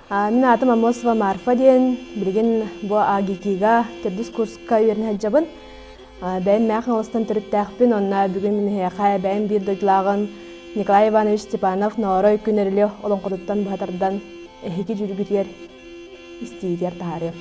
Мин аатым Амосова Марфа диэн, билигин бу АГИКИга төрдүс курска үөрэнэ сылдьабын. Бэйэм Мээх Хаҥаластан төрүттээхпин, онно бүгүн мин эһиэхэ бэйэм биир дойдулааҕым Николай Иванович Степанов Ноорой күн эрили олоҥхотуттан быһа тардан эһиги дьүүлгүтүгэр истиитигэр таһаарыам.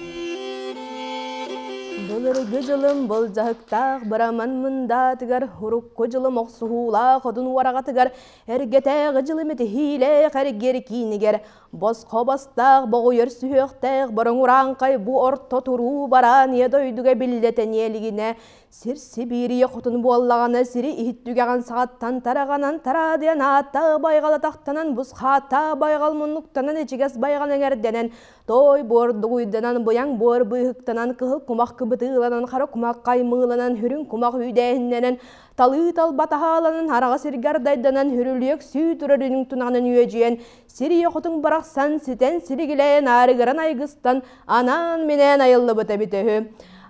Былыргы дьылым былдьаһыктаах быраман мындаатыгар, урукку дьылым охсуһуулаах одун уораҕатыгар, эргэтээҕи дьылым итиһиилээх эргиэр киинигэр, босхо бастаах боҕуйар сүһүөхтээх бороҥ урааҥхай бу орто туруу бараан ийэ дойдуга биллэ тэниэ илигинэ, сир Сибиирийэ хотун буоллаҕына сири иһит түгэҕин саҕаттан тараҕанан тараадыйан ааттаах байҕал атахтанан бусхааттаах байҕал муннуктанан ичигэс байҕал эҥэрдэнэн той буор дугуйданан быйаҥ буор быыһыктанан кыһыл кумах кыбытыыланан хара кумах хаймыыланан үрүҥ кумах үүдээһиннэнэн талыы талба таһааланан араҕа сиргэ ардайданан үрүлүөк сүү турар үрүҥ тунаҕынан үөдьүйэн сир ийэ хотун барахсан ситэн силигилээн аарыгыран айгыстан анаан-минээн айыллыбыт эбитэ үһү.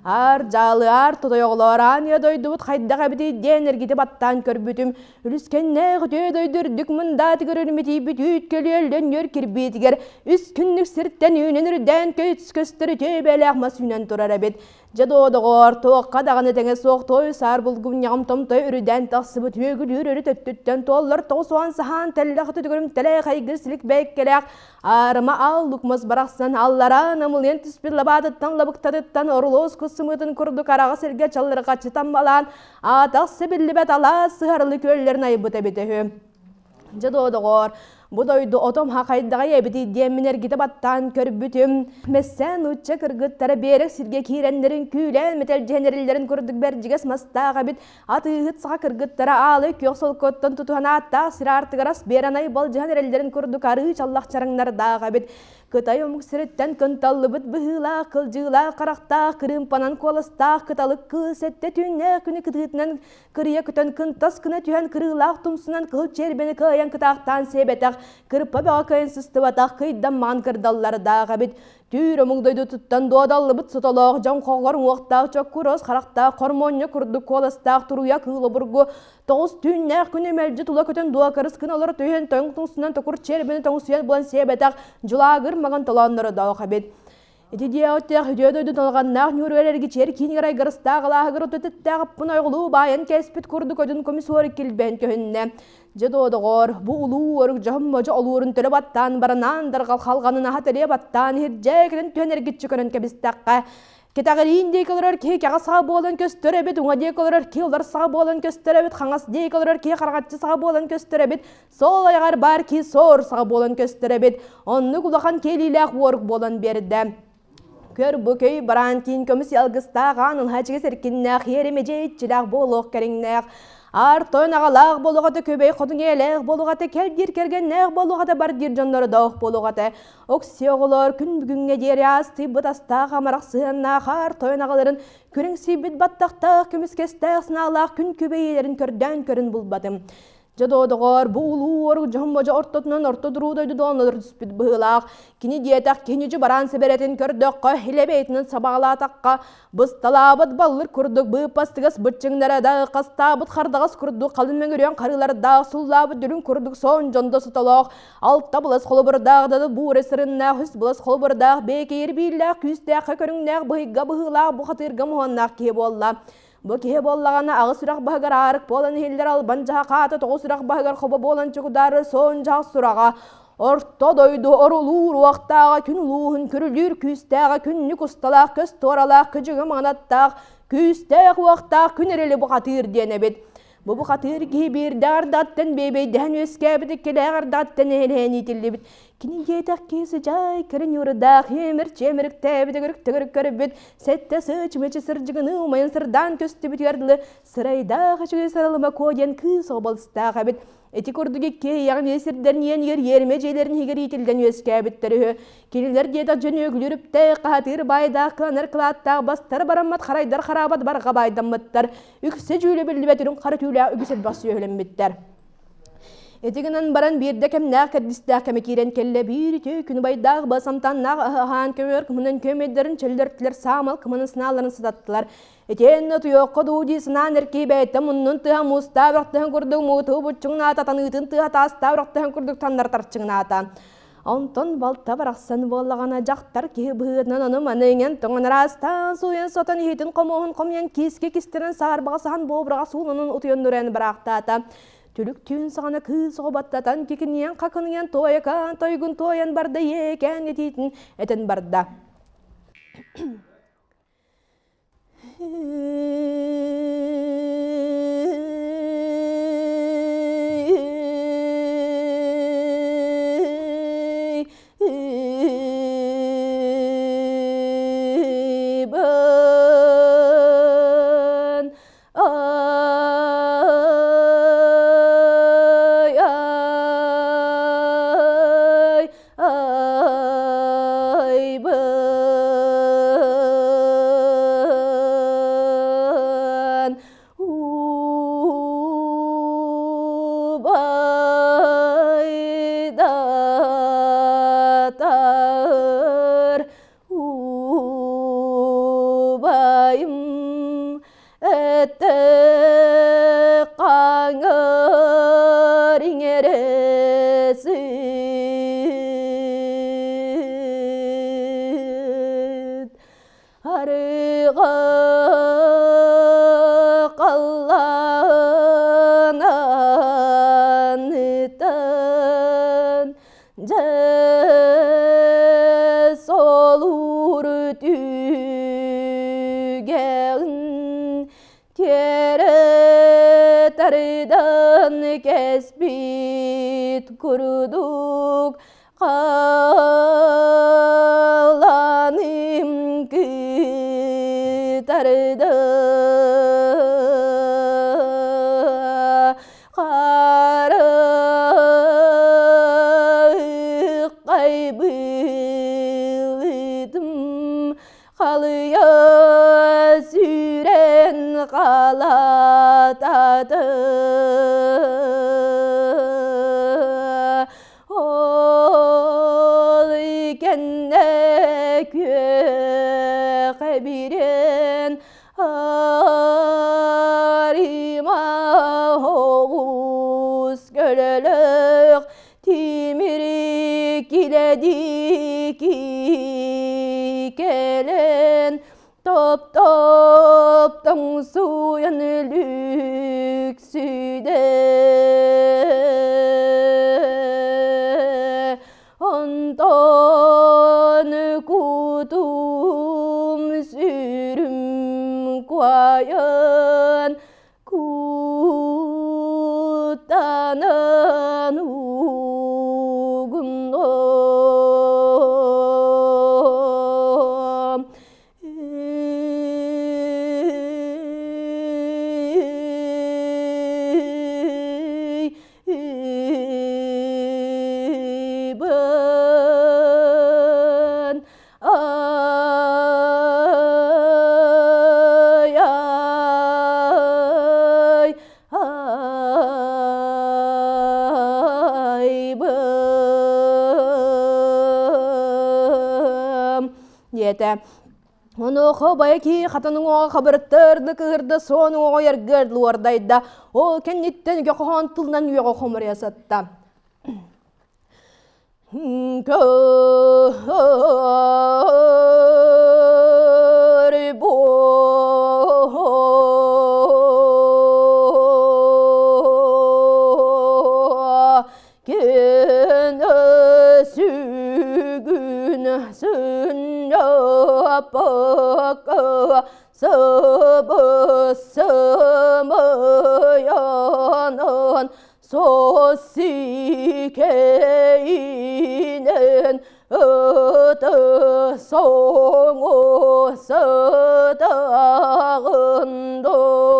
Аар дьаалы аар тотойоҕолоор аан ийэ дойдубут хайдах эбитий диэн эргити баттаан көрбүтүм. Үлүскэннээх үтүө дойду үрдүк мындаатыгар үрүмүтүйбүт үүт көлүөллэн үөр кирбиитигэр үс күннүк сиртэн үүнэн үрдээн көйүт көстөр үтүө бээлээх мас үүнэн турар эбит. Дьэ доо доҕоор, туохха даҕаны тэҥэ суох той саар булгунньаҕым томтой үрүдээн тахсыбыт үөгүлүүр өрүт өттүттэн туоллар 90 саһаан тэллэх түтүгүрүм тэлээх айгыр силик бэйкэлээх аарыма аал лукмас барахсан аллараа намылыйан түспүт лабаатыттан лабыктатыттан орулуос кус сымыытын курдук араҕас сиргэ чаллырҕаччы таммалаан аатах сибиллибэт алаас сыһарылы күөллэрин айбыт эбитэ үһү. Дьэ доо доҕоор, бу дойду отом хахайдаҕай эбитий диэммин эргитэ баттаан көрбүтүм. Мэссээн нуучча кыргыттара биэрэк сиргэ киирэннэрин күүлээн мэтэлдьиһэн эриллэрин курдук бэрдьигэс мастаах эбит. Атыыһыт саха кыргыттара аалы күөх солкоттон тутуһан ааттаах сир аартыгар ас биэрэн айбалдьыһан эрэллэрин курдук арыы чаллах чараҥнардаах эбит. Кытай омук сириттэн кынталлыбыт быһыылаах, кылдьыылаах харахтаах, кырыымпанан куоластаах кыталык кыыс сэттэ түүннээх күнү кытыытынан Кырыйа көтөн кынтас гына түһэн кырыылаах тумсунан кыһыл чиэрбэни кыайан кытаахтаан сиэбэтэх, кырпа бөҕө кыайан сыстыбатах кыйдаммаҕын кырдаллардаах эбит. Түүр омук дойдутуттан дуодаллыбыт сотолоох дьон хоҕор уҥуохтаах чоккурос харахтаах хормуонньа курдук куоластаах туруйа кыыл обургу тоҕус түүннээх күнү мэлдьи тула көтөн дуокарыс гына олоро түһэн тоҥ тумсунан токур чиэрбэни тоҥсуйан булан сиэбэтэх дьулаагыр маҥан толооннородоох эбит. Ити диэҕиттээх үтүө дойду талҕаннаах ньууругар эргичиэр киинигэр айгырыстаах алааһыгар отутуттаах аппын ойгулуу баайан кээспит курдук өтүн комиссуор килбээн көһүннэ. Дьэ доҕоор, бу улуу уорук дьоһун модьу олуурун төлө баттаан баранаан дарҕал халҕанын аһа тэлиэ баттаан иһирдьэ кэлэн түһэн эргиччи көрөн кэбистэххэ, Кэтэҕириин диэки олорор киһи кэҕэ саҕа буолан көстөр эбит, уҥа диэки олорор киһи олор саҕа буолан көстөр эбит, хаҥас диэки олорор киһи хараҕаччы саҕа буолан көстөр эбит, Сол айаҕар баар киһи соор саҕа буолан көстөр эбит. Оннук улахан киэлиилээх уорук буолан биэрдэ. Көр бу көй бараан киин көмүс алгыстаах аан ылһаачыгыс эркиннээх иэримэдьэ иччилээх буолуох кэриҥнээх. Аар тойон аҕалаах буолуоҕата көбөй хотун ийэлээх буолуоҕата кэл диир кэргэннээх буолуоҕата бар диир дьоннордоох буолуоҕата. Окси оҕолоор күн бүгүҥҥэ диэри аастыйбыт астаах амарах сыһыаннаах аар тойон аҕаларын күрүҥсүйбүт баттахтаах көмүскэстээх санаалаах күн күбэй ийэлэрин көрдөөн көрүн булбатым. Дьэ доҕоор, бу улуу уорук дьоһун модьу ортотунан орто дуруу дойду донолор түспүт быһыылаах. Кини диэтэх киһини бараан сэбэрэтин көрдөххө, илэ бэйэтинэн сабаҕалаатахха, бысталаабыт баллыр курдук быыппастыгас быччыҥнара да, хастаабыт хардаҕас курдук халын мөҥүрүөн харыылардаах, суллаабыт дүлүҥ курдук соон дьондо сотолоох, алта былас холобурдаах да буура сырыннаах, үс былас холобурдаах, бэйэкэйэр бииллээх, күүстээххэ көрүҥнээх, быһыйга быһыылаах, бухатыырга муһуоннаах киһи буолла. Бу киһи буоллаҕына аҕыс сүрэх баһыгар аарык буолан иһиллэр албан дьаһах аата тоҕус сүрэх баһыгар хобо буолан чугдаарар суон дьаһах сураҕа орто дойду орулуур уохтааҕа күн улууһун күрүлүүр күүстээҕэ күннүк усталаах көс туоралаах көдьүгү маҥанаттаах күүстээх уохтаах күн эрили бухатыыр диэн эбит. Бу бухатыыр киһи биирдээх ардаттан биэбэйдэһэн үөскээбит иккилээх ардаттан эһэлэһэн иитиллибит. Кини диэтэх киһи сыдьаай кэрэ ньуурдаах иэмир чиэмириктээбит өгүрүк төгүрүк көрбүт сэттэ сыч-мычы сырдьыгыныы умайан сырдаан көстүбүтүгэр дылы сырайдаах үчүгэй саралыма куо диэн кыыс оҕо эбит. Ити курдук икки иэйэҕин сирдэрин иэнигэр иэримэ дьиэлэрин иһигэр иитиллэн үөскээбиттэр үһү. Кинилэр диэтэх дьон үөгүлүүр үптээх, хаһатыыр баайдаах, кыанар кылааттаах, бастар бараммат, харайдар хараабат барҕа баайдаммыттар. Үксэ дьүүлэ биллибэт үрүҥ хара түүлээх үгүс элбэх сүөһүлэммиттэр. Ити гынан баран биирдэ кэмнээх кэрдиистээх кэмэ киирэн кэллэ биир үтүө күн убайдаах басамтаннаах аһаан көмөр кымынан көмөйдөрүн чөллөртүлэр саамал кыманын сынааларын сытаттылар. Итиэннэ туйуохха дуу дии санаан эркии бэйэтэ муннун тыаһа муустаах үрахтыһын курдук муутуу буччуҥнаата таныытын тыаһа таастаах үрахтыһын курдук таннар тарчыҥнаата. Онтон балта барахсан буоллаҕына дьахтар киһи быһыытынан ону-маны иҥэн тоҥон араастаан сууйан-сотон иһитин хомуоһун хомуйан киискэ кистэнэн саарбаҕа саһан буобураҕа сууланан утуйан нуруйан бараахтаата. Түлүк түүн саҕана кыыс оҕо баттатан кикиниэн хакыныйан туойакаан тойгун туойан барда иэкээн этиитин этэн барда. Ай, ай, айбын убайдатар убайым этэ хаҥар иҥэресит арыга халлаан аанытан дьэ солуур түгэҕин тиэрэ тардан кэспит курдук халаным кытарда Харыкай былытым халыйа сүүрэн халататы Ол кэннэ күөхэ бириэн Арима оҕус көлөлөөх тимири килэдики кэлэн топ-топ тоҥсуйан лүксүдэ Онтон кутум сүрүм куайан куттанан угуннум. Ибн ай ай айбым диэтэ. Онуоха убайа киһи хатан уҥуоҕа хабырыттырды кыһырда суон уҥуоҕа яргыар луордайда. Ол кэнниттэн үгэ хоһоон тылынан үөҕэ хомуруйа сытта. Көр Күн сүгүн сынньаппакка сыбыс-сымыйанан сосикейинен ыты соҥу сытаҕын доо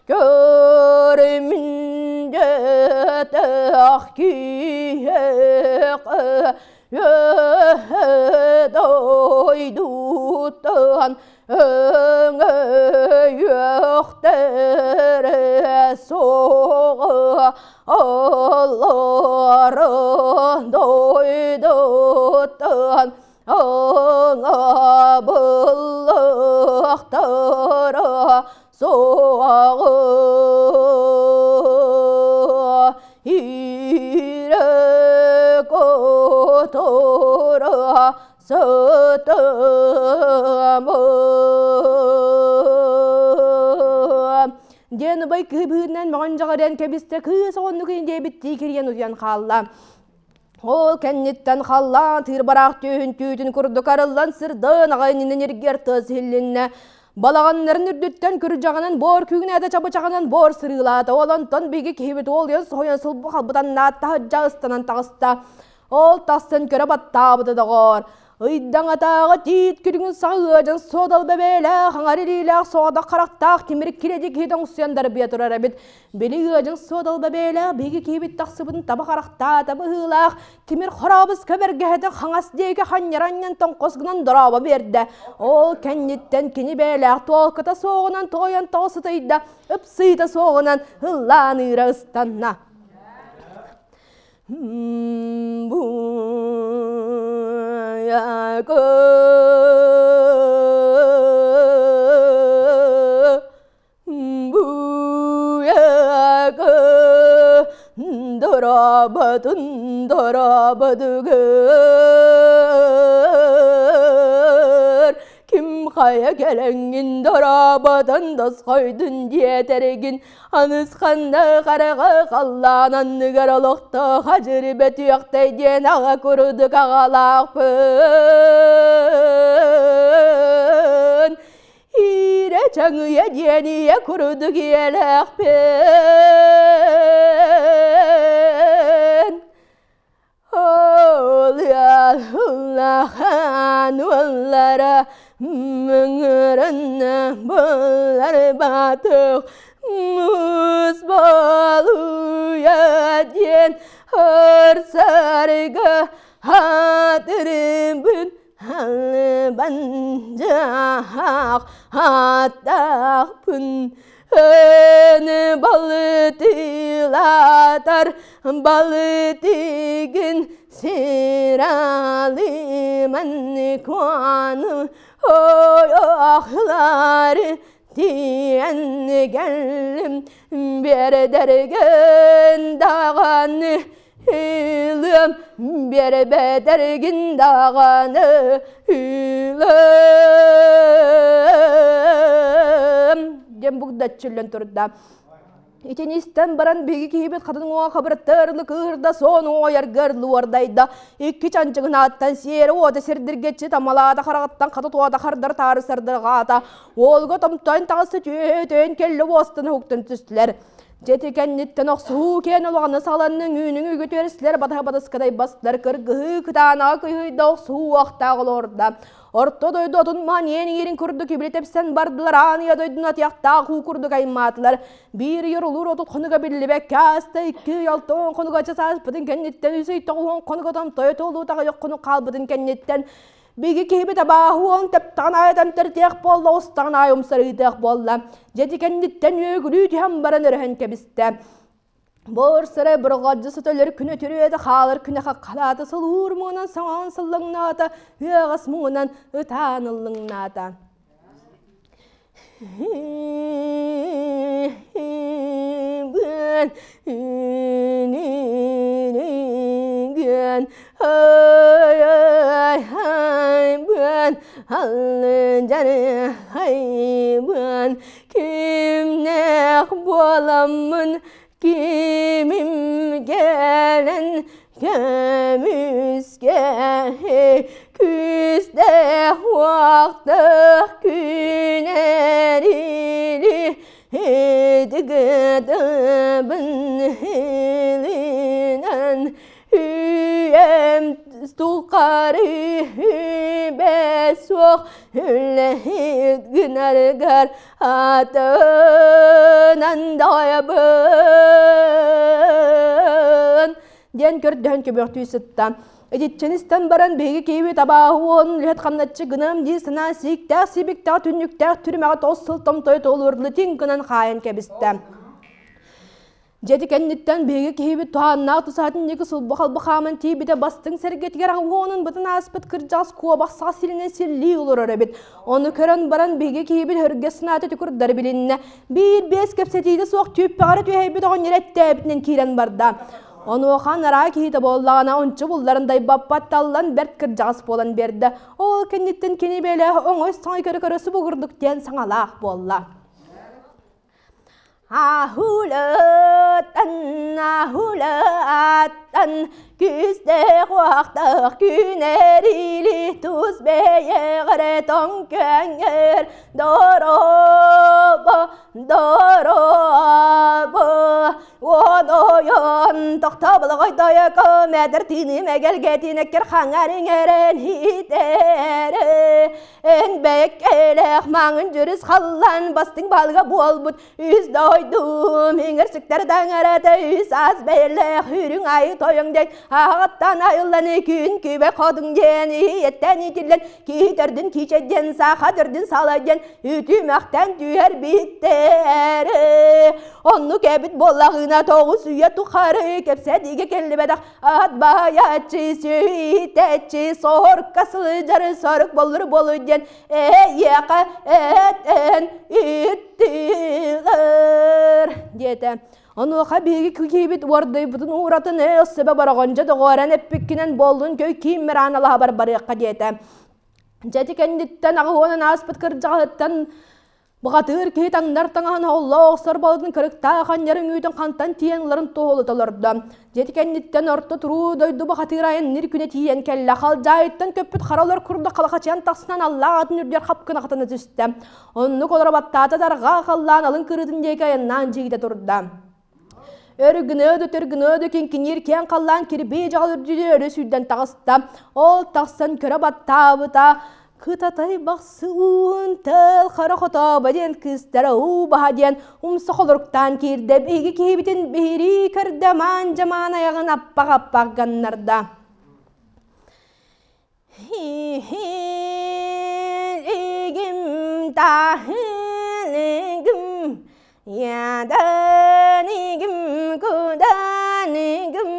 Көрүмүндэтэх киһиэхэ дойдуттан өҥөйүөхтэрэ суоҕа аллара дойдуттан Аңабыллахтара суоҕа. Тура сытым диэн убай кыыбыынан мөҕөн дьаҕарыан кэбистэ кыыс оҕоннук диэбиттии кирийэн утуйан хаалла. Ол кэнниттэн халлаан тыыр бараах түөһүн түүтүн курдук арыллан сырдыын аҕай иннинэн иргэр тыас иһиллиннэ. Балаҕаннарын үрдүттэн күрдьэҕинэн буор күүгүнээтэ чабычаҕынан буор сырыылаата. Ол онтон биһиги киһибит уолуйан соһуйан сылбы халбытаннаат таһырдьа ыстанан таҕыста. Ол тахсан көрө баттаабыта доҕоор. Ыйдаҥатааҕы тиит күрүҥүн саҕа ыадьан суодал бэбээлээх, аҥар илиилээх, соҕотох харахтаах тимир кирэдьи киһи тоҥсуйан дарбыйа турар эбит. Били ыадьан суодал бэбээлээх биһиги киһибит тахсыбытын таба харахтаата быһыылаах, тимир хорообуска бэргэһэтин хаҥас диэки ханньара анньан тоҥхос гынан дорообо биэрдэ. Ол кэнниттэн кини бэйэлээх туолката суоҕунан тоойон тоҕо сытыйда, ыпсыыта суоҕунан ыллаан ыыра ыстанна. Дорооботун дорооботугар ким хайа кэлэҥҥин дорооботон досхойдун диэтэригин Анысханна хараҕа халлаан анныгар олохтоох хадьыры бөтүөхтэй диэн аҕа курдук аҕалаахпын. Иирэ чаҥыйа диэн ийэ курдук ийэлээхпин. Улахан уоллара мөҥөрөннө буллар батых муус болуйа диэн ырсарга хатырыбын Албанжаах аттаахпын Өны балытылатар балытыгын сиралыман куаны ойохлары тиэн кэллим бердергин даҕаны Ылым биэрбэтэргин даҕаны ылым диэн бугдаччыллан турда. Итини истэн баран биһиги киһибит хатын уҥуоҕа хабырыттыарлы кыырда, суон уҥуойаргар луордайда. Икки чанчыгын ааттан сиэри уота сирдиргэччи тамалаата хараҕыттан хата туота хардар таары сардырҕаата. Уолга томтойон таҕыста түөтөйөн кэллэ уостан уһуктан түстүлэр. Дьэти кэнниттэн охсуһуу киэн улаҕаны саҕаланныҥ үүнүҥ үгүтүөрүслэр батаһа батыскадай бастар кыргыһыы кытаанаҕа кыйыйда охсуһуу уохтаах олорда. Орто дойду отун маан иэн иирин курдук ибили тэпсэн бардылар аан ийэ дойдуну атыйахтаах уу курдук аймаатылар. Биир ыйар улуур отут хонуга биллибэккэ ааста икки ый алтан хонуга ача сааспытын кэнниттэн үс ый тоҕуһун хонуга томтойо туолуута аҕыйах хонук хаалбытын кэнниттэн Биги киһибит абааһы тэптаҕын аайы тэмтэртиэх буолла, устаҕын аайы умсарыытыах буолла. Дьэти кэнниттэн үөгүлүү түһэн баран өрөһөн кэбистэ. Бор сырай бурҕадьы сытөлөр күнэ түрүөтэ хаалар күнэ хаххалаата сылуур муҥунан саҥаҕын сыллаҥнаата, ыаҕас муҥунан ытаан ыллыҥнаата. Кимнээх буоламмын кимим кэлэн көмүскэ күүстээх уохтаах күнэрили тыгытыбын илинэн үйэм тухары суох үлэһит гынаргар атынан дайабын диэн көрдөһөн көбөхтүү сытта. Итиччэни истэн баран биһиги киһибит абааһы үлэһит хамначчы гынам дии санаа сииктээх сибиктээх түннүктээх түрмэҕэ тоҕус сыл томтойо туолуорлы тиҥ гынан хаайан кэбистэ. Дьэти кэнниттэн биһиги киһибит туһааннаах тусаатын диэки сулбу-халбы хааман тиийбитэ бастыҥ сэргэтигэр уонун бытын ааспыт кырдьаҕас куобах саҕа сиринэн силлии олорор эбит. Ону көрөн баран биһиги киһибит хөргө санаата түкүрдары билиннэ. Биир-биэс кэпсэтиитэ суох түүппэҕэр түһэйбит оҕонньор эттээбитинэн киирэн барда. Онуоха анараа киһитэ буоллаҕына ончу булларын дайбаппат таллан бэрт кырдьаҕас буолан биэрдэ. Ол кэнниттэн кини бэлэ оҥой саҥай көрө-көрө субугурдук диэн саҥалаах буолла. Ахулаттан, ахулаттан, күүстээх уохтаах күнэрили тус бэйэҕэрэ тоҥ көҥөр доробо, доробо, Уон-ойон тохтоболоҕой тойоко мэдэр тыыным эгэлгэтин эккэр хаҥар иҥэрэн иитэрэ Эн бэйэккэлээх маҥын дьүрүс халлан бастыҥ балыга буолбут үс дойдум иҥэр сүктэр таҥарата үс аас бэйэлээх үрүҥ айы тойон диэн аҕаттан айыллан күн күбэ хотуҥ диэн ийэттэн иитиллэн киһи төрдүн киичэ диэн саха төрдүн сала диэн үтүмэхтэн түһэр биттэр Оннук эбит буоллаҕына 9 үйэ тухары кэпсэтиигэ кэллибэтэх ат баайааччы, сүүйтэччи, сорукка сылдьар сорук боллур болу диэн эйиэхэ этэн иттилэр диэтэ. Онуоха биһиги киһибит уордайбытын ууратын ээ өссөбө бороҕондьо доҕорон эппиккинэн буоллун көй кииммэр аналаһабар барыахха диэтэ. Дьэ ити кэнниттэн аҕыһуонан ааспыт кырдьаҕаһыттан Бухатыыр киһи таҥнар таҥаһын оһоллоо охсор болотун кырыктаах анньарын үүтүн хантан тиийэн ыларын туоһулата олордо. Дьиэти кэнниттэн орто туруу дойду бухатыыр айанныыр күнэ тиийэн кэллэ. Халдьаайыттан көппүт хара олор курдук халахачыйан тахсынан аллаах атын үрдүгэр хапкына хатана түстэ. Оннук олоро баттаата дарҕаа халлаан алын кырыытын диэки айаннаан дьиигитэ турда. Өргүнөөдө төргүнөөдө киҥкиниир киэҥ халлаан кирбии дьаҕал үрдүнэн өрө сүүрдэн таҕыста. Ол тахсан көрө баттаабыта Кытатай бахсы уун тыл хара хотобо диэн кыыстара уу баһа диэн умса холоруктаан киирдэ. Биһиги киһибитин биһирии көрдө маан дьамаан айаҕын аппах-аппах ганнарда. Игим таһылыгым яданигим куданигим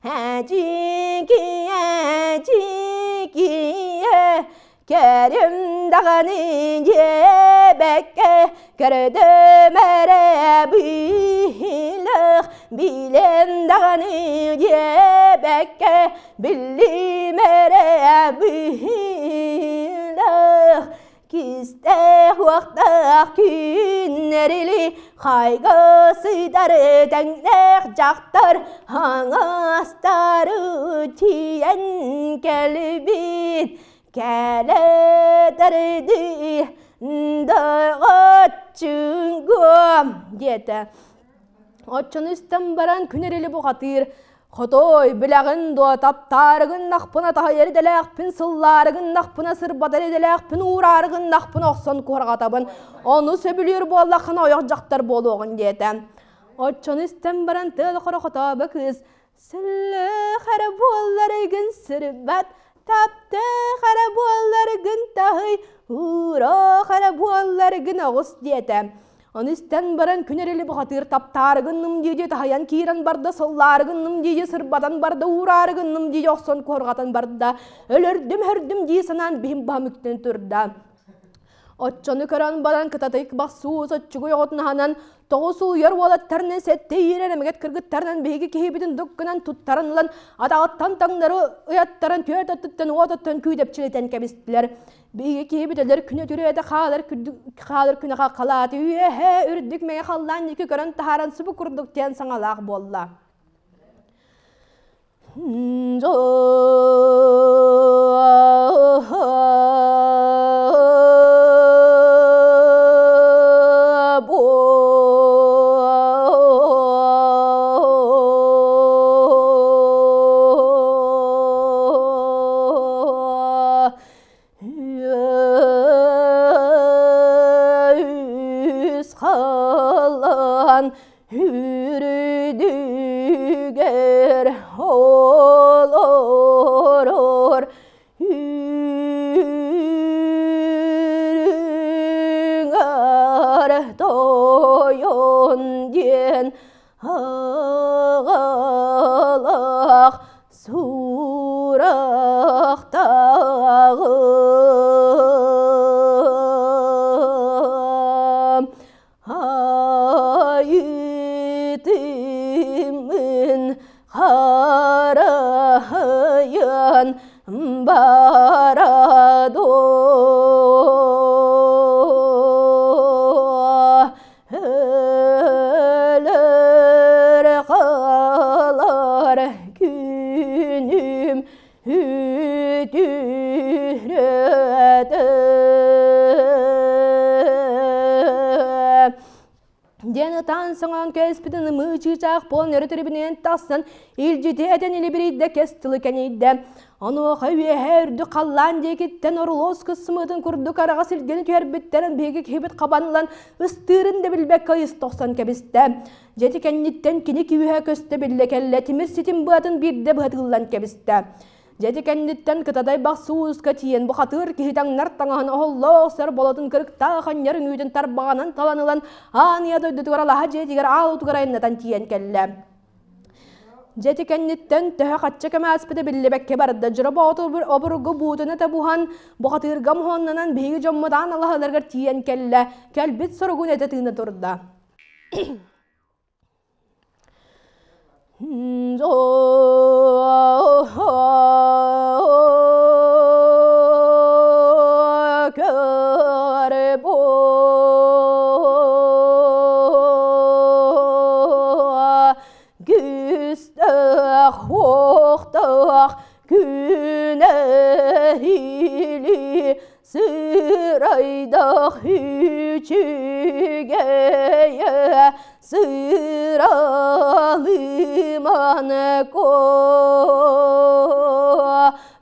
хачики хачики Кэрим даҕаны диэбэккэ көрдөм эрэ быһыылаах билэн даҕаны диэбэккэ биллим эрэ быһыылаах кистээх уохтаах күннэрили хайга сытар тэҥнээх дьахтар хаҥастары тиийэн кэлбит кэлэтэрдии доҕоччугуом диэтэ. Оччону истэн баран күн эрили бухатыыр Хотой, билэҕин дуо, таптаарыгын нахпына таһыйар идэлээхпин, сыллаарыгын нахпына сырбатар идэлээхпин, уураарыгын нахпына охсон куорҕатабын. Ону сөбүлүүр буоллаххына ойох дьахтар буолуоҕун диэтэ. Оччону истэн баран тыал хоро хотообо кыыс Сыллых эрэ буолларгын сырбат, таптых эрэ буолларгын таһый, ууроох эрэ буолларгын оҕус диэтэ. Ону истэн баран күн эрили бухатыыр таптаарыгынным дии таһайан киирэн барда, сыллаарыгынным дии сырбатан барда, уураарыгынным дии охсон куорҕатан барда, өлөрдүм-хөрдүм дии санаан биһим баһым үктэн турда. Оччону көрөн баран кытатык бахсуу соччугуй оҕотун аһанан тоҕус улуйар уолаттарынан сэттэ иирэр эмэгэт кыргыттарынан биһиги киһибитин дук гынан туттаран ылан атаҕыттан таҥнары ыйаттаран түөрт өттүттэн уот оттон күүдэпчилэтэн кэбистилэр. Биһиги киһибит өлөр күнэ түрүөтэ хаалар хаалар күнэ халааты үөһэ үрдүк мэҥэ халлаан диэки көрөн таһааран субу курдук диэн саҥалаах буолла. Үс халан үрдүгэр олорор үрүҥ ар тойон диэн аҕалаах сурахтааҕым айытымын бара дуо өлөр хаалар күнүм үтүрөтө диэн ытаан саҥаан кээспитин ымыы чыычаах буолан өрө түрүбүнэн тахсан илдьити этэн илибирийдэ кэс тылы кэнийдэ. Онуоха үөһэ үрдүк халлаан диэкиттэн орулуос кысмыытын курдук араҕас илгэни түһэрбиттэрин биһиги киһибит хабан ылан ыстыырын да билбэккэ ыйыс тохсон кэбистэ. Дьэти кэнниттэн кини күүһэ көстө биллэ кэллэ тимир ситим быатын биирдэ быһатыллан кэбистэ. Дьэти кэнниттэн кытадай бахсы ууска тиийэн бухатыыр киһи таҥнар таҥаһын оһоллоох сэр болотун кырыктаах анньар үҥүүтүн тарбаҕынан талан ылан аан ийэ дойдутугар алаһа дьиэтигэр аал утугар айаннатан тиийэн кэллэ. Дьэти кэнниттэн төһө хачча кэм ааспыта биллибэккэ барда. Дьоро Боотур обургу буутуна табуһан, бухатыырга моһуоннанан биһиги дьоммут аан алаһаларыгар тиийэн кэллэ. Кэлбит соругун этэ тыына турда. Күстээх уохтаах күнэһили сырайдах үчүгэйэ сыралыман ко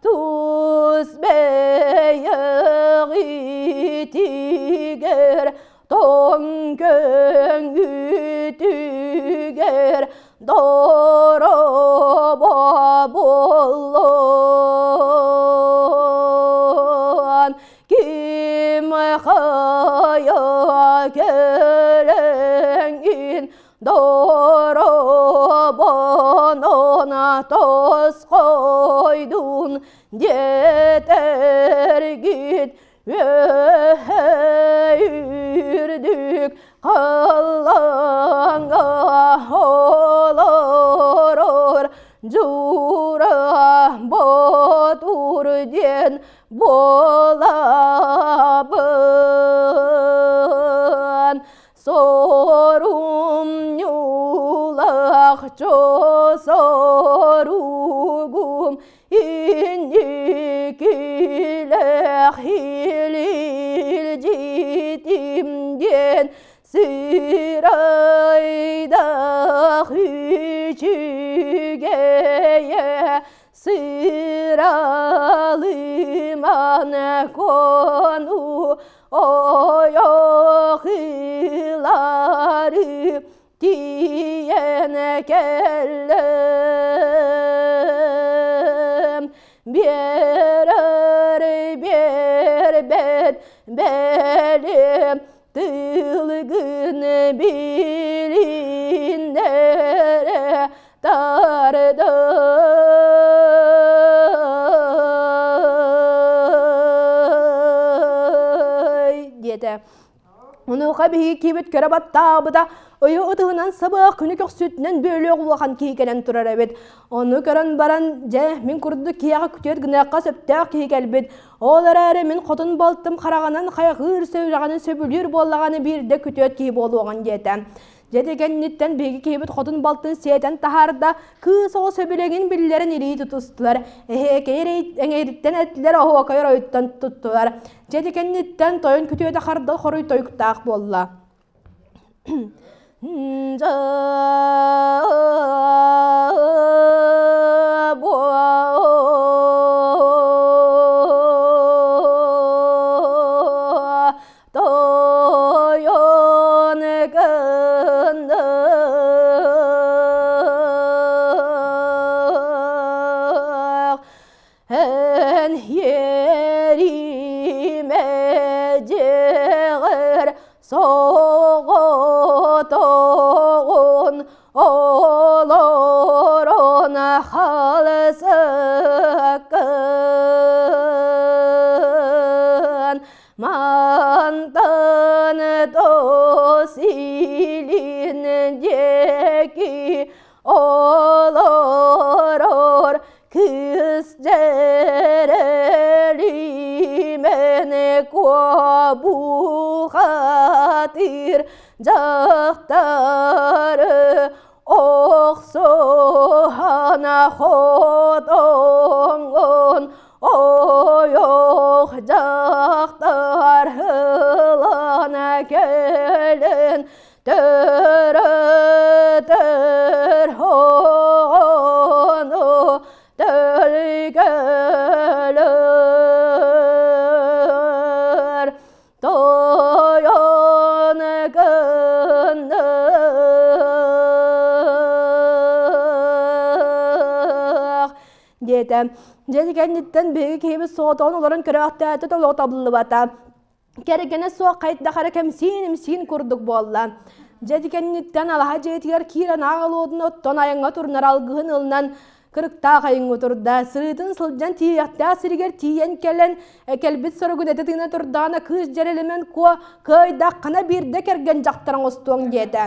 тус бэйэҕитигэр тоҥ көҥүтүгэр доробо буоллун ким хайа кэлэҥин доробонон тосхойдун диэтэргит Үрдүк халлааҥҥа олорор Дьуура Ботур диэн буолабын. Сорум ньулах соругум инникилээх илдьитим диэн сырайдах үчүгэйэ сыралыман кону ойохилары тиийэн кэллим биэрэр биэрбэт бэлиэм тылгын билиннэрэ тардым диэтэ. Онуоха биһиги киһибит көрө баттаабыта, ыйы ытыһынан сабыах күнү көхсүтүнэн бүөлүөх улахан киһи кэлэн турар эбит. Ону көрөн баран, дьэ, мин курдук киһиэхэ күтүөт гыныахха сөптөөх киһи кэлбит. Ол эрээри мин хотун балтым хараҕынан хайҕыыр сүрэҕинэн сөбүлүүр буоллаҕына биирдэ күтүөт киһи буолуоҕун диэтэ. Дьэ кэнниттэн биһиги киһибит хотун балтын сиэтэн таһаарда, кыыс оҕо сөбүлэҥин биллэрэн илии тутустулар. Эһиэкэй эҥэриттэн эттилэр, оһуокай оройуттан туттулар. Дьэ кэнниттэн тойон күтүөтэ харда хоруй тойуктаах буолла. Тойон гынных эн ериме дьиҕэр соҕотоҕун олорон халсыккын Мантан тосилин диэки олорор кыстыктаах Дьэрэлимэни куобухатыыр дьахтары охсуһана хотоҥҥун ойох дьахтар ылана кэлэн төрөтөр оҕону төлгөлөр тойон гынныах диэтэ. Дьэ кэнниттэн биһиги киһибит соҕотоҕун олорон көрөөхтөөтө толоҕо табыллыбата. Кэргэнэ суох хайдах эрэ кэмсиин-имсиин курдук буолла. Дьэ кэнниттэн алаһа дьиэтигэр киирэн аҕалуодун оттон айаҥҥа турунар алгыһын ылынан кырыктаах айыҥҥа турда. Сырыытын сылдьан тиийиэхтээх сиригэр тиийэн кэлэн кэлбит соругун этэ тыына турдаҕына кыыс дьэрэлимэн куо кыайдаххына биирдэ кэргэн дьахтар оҥостуоҥ диэтэ.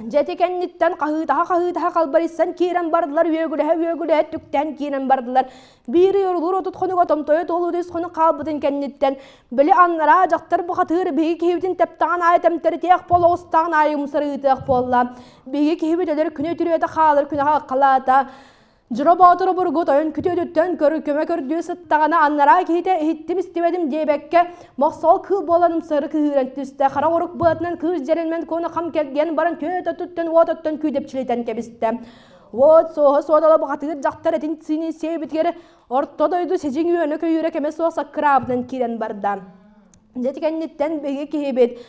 Дьэ ити кэнниттэн хаһыытаһа-хаһыытаһа халбарыйсан киирэн бардылар, үөгүлэһэ-үөгүлэһэ түктээн киирэн бардылар. Биир ый орулуур 30 хонуга томтойо туолуур үс хонук хаалбытын кэнниттэн, били анараа дьахтар бухатыыр биһиги киһибитин тэптэҕин аайы тэмтэритиэх буола оҕустаҕын аайы умсарыытыах буолла. Биһиги киһибит өлөр күнэ үтүрүөтэ хаалар күнэҕэ ыккалаата. Дьоро Боотуру бургу тойон күтүөтүттэн көр көмө көрдүү сыттаҕына анараа киһитэ иһиттим истибэтим диэбэккэ мохсоҕол кыыл буолан умсары кыһыыран түстэ. Хара орук быатынан кыыс дьэринмэн куона хам кэлгийэн баран күөт өттүттэн уот оттон күүдэпчилитэн кэбистэ. Уот суоһа суодала бухатыыр дьахтар этин сиини сиэбитигэр орто дойду сидьиҥ үөнэ-көйүүрэ кэмэ суох саккыраабытынан киирэн барда. Дьэ кэнниттэн биһиги киһибит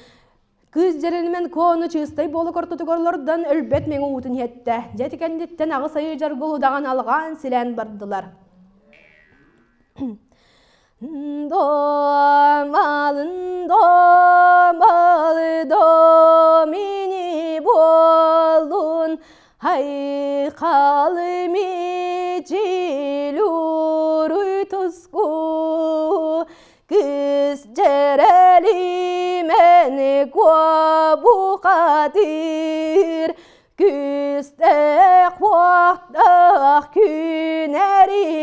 кыыс дьэринмэн куону чыыстай буола ортотугар олордон өлбөт мэҥэ уутун иһэттэ. Дьэ кэнниттэн аҕыс айыы дьаргыл удаҕан алҕаан силээн бардылар. Домалын домалы домини буоллун хайхалы мичил уруй туску кыс дьэрэлимэн куобухатыр күстээх уохтаах күнэрилин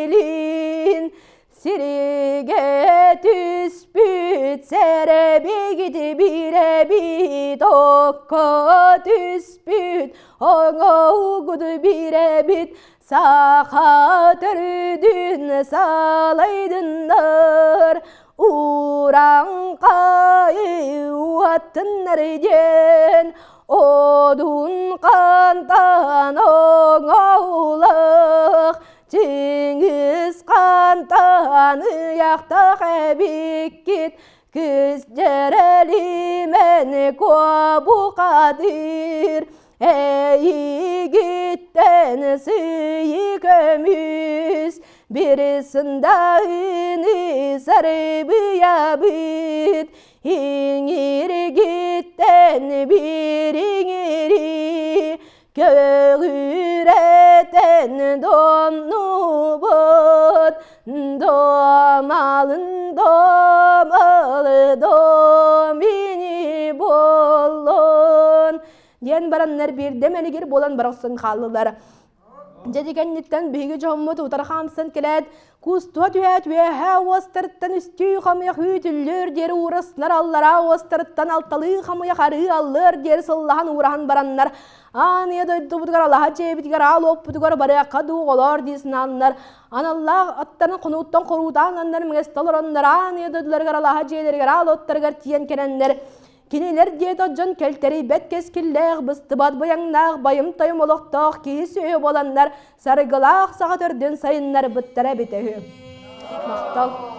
Сиригэ түспүт сэрэбигит бирэбит окко түспүт оҥоугут бирэбит саха төрүдүн салайдыннар ураҥхай уаттыннар диэн одун хантан оҥоулах Чингис хантан ыйахтах эбиккит кыс дьэрэлимэн куобухатыр эйигиттэн сыйы көмүс бир сындаыны сарыбыйабыт иҥиргиттэн бир иҥири Көҕүрэтэн домнубут, домалын домалы домини буоллун диэн бараннар биирдэ мэлигир буолан барахсан хааллылар. Дьэ кэнниттэн биһиги дьоммут утары хаамсан кэлээт, Кустуһа түһээт үөһээ уостарыттан үстүү хамыйах үүтүллүөр диэри уураснар аллараа уостарыттан алталыы хамыйах арыы аллыар диэри сыллаһан уураһан бараннар аан ийэ дойдубутугар алаһа дьиэбитигэр аал уоппутугар барыахха дуу оҕолоор дии санааннар аналлаах аттарын хонууттан хоруутаан аннар мэҥэстэ олороннор аан ийэ дойдуларыгар алаһа дьиэлэригэр аал уоттарыгар тиийэн кэлэннэр Кинилэр диэтэ дьон кэлтэрийбэт кэскиллээх, быстыбат быйаҥнаах, байым-тайым олохтоох киһи сүөһү буоланнар саргылаах саҕа төрдүн сайыннарбыттара эбитэ үһү. Махтал.